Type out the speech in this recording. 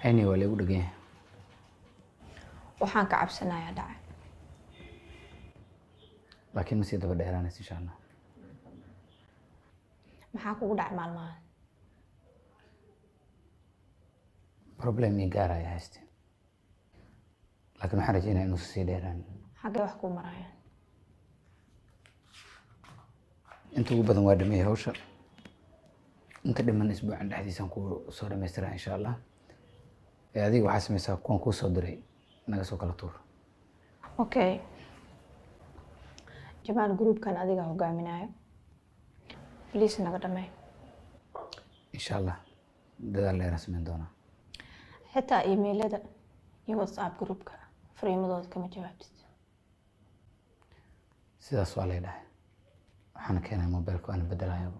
Anyway, waa laygu dhegan yahay. Waxaan ka cabsanayaa dhacay. Laakiin ma sii daba dheeraanaysa, insha Allah. Maxaa kugu dhacay maalmahan? Problem ii gaar ayaa hayste, laakiin waxaan rajeynaya inuusan sii dheeraan. Xaggee wax kuu marayaan? Inta ugu badan waa dhameeyey hawsha, inta dhiman isbuucan dhexdiisaan ku soo dhamaystiraa, insha Allah. Ee adiga waxaa sameysaa kuwan kuu soo diray naga soo kala tuur. Okay Jamaal, groupkan adiga hogaaminayo, please naga dhamey. Insha Allah, dadaal dheeraan sameyn doonaa. Xitaa emailada iyo WhatsApp groupka fariimadooda kama jawaabtid. Sidaas waa lay dhahay, waxaana keenaya mobilka waana bedelayaba.